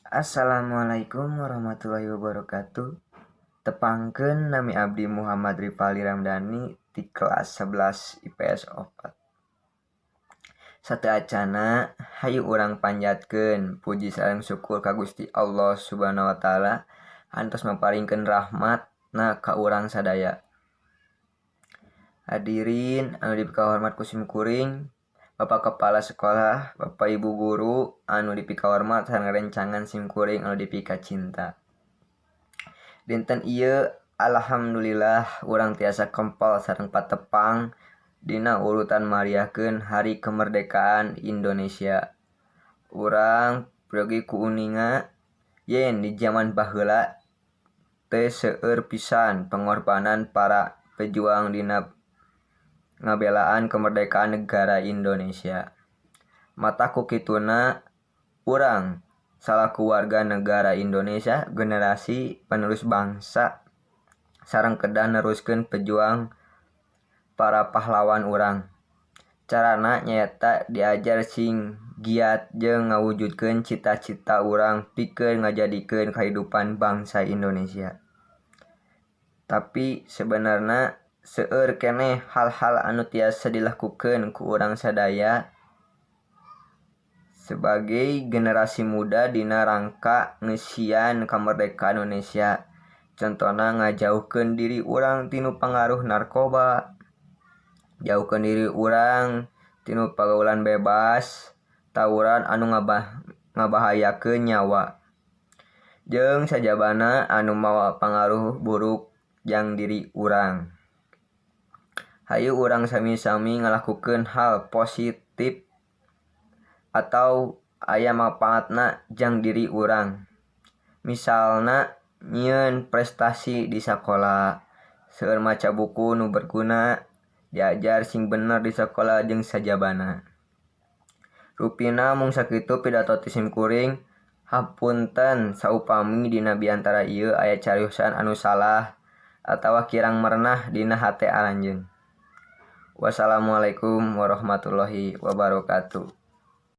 Assalamualaikum warahmatullahi wabarakatuh. Tepangkeun, nami abdi Muhammad Rifaldi Ramdhani ti kelas 11 IPS 4. Sateuacanna, hayu urang panjatkeun puji sareng syukur ka Gusti Allah Subhanahu wa taala anu tos maparinkeun rahmatna ka urang sadaya. Hadirin anu dipikahormat ku simkuring, Bapak Kepala Sekolah, Bapak Ibu guru anu dipikahormat sareng rencangan simkuring anu dipikacinta. Dinten ieu alhamdulillah urang tiasa kempel sareng patepang dina urutan mariahkeun Hari Kemerdekaan Indonesia. Urang peryogi ku uninga yen di jaman baheula teh seueur pisan pengorbanan para pejuang dina ngabelaan kemerdekaan negara Indonesia. Matak ku kituna urang salaku warga negara Indonesia, generasi penerus bangsa, sareng kedah neruskeun pejuang para pahlawan urang. Carana nyaeta diajar sing giat jeung ngawujudkeun cita-cita urang pikeun ngajadikeun kahirupan bangsa Indonesia. Tapi sebenarna seueur keneh hal-hal anu tiasa dilakukeun ku urang sadaya sebagai generasi muda dina rangka ngeusian kamerdekaan Indonesia. Contona ngajauhkeun diri urang tina pangaruh narkoba, jauhkeun diri urang tina pergaulan bebas, tawuran anu ngabahayakeun nyawa, jeung sajabana anu mawa pangaruh buruk jang diri urang. Hayu urang sami-sami ngalakukeun hal positif atau aya mangpaatna jang diri urang. Misalna nyieun prestasi di sakola, seueur maca buku nu berguna, diajar sing bener di sakola, jeung sajabana. Rupina mung sakitu pidato ti simkuring. Hapunten saupami dina biantara ieu aya cariosan anu salah atawa kirang merenah dina hate aranjeun. Wassalamualaikum warahmatullahi wabarakatuh.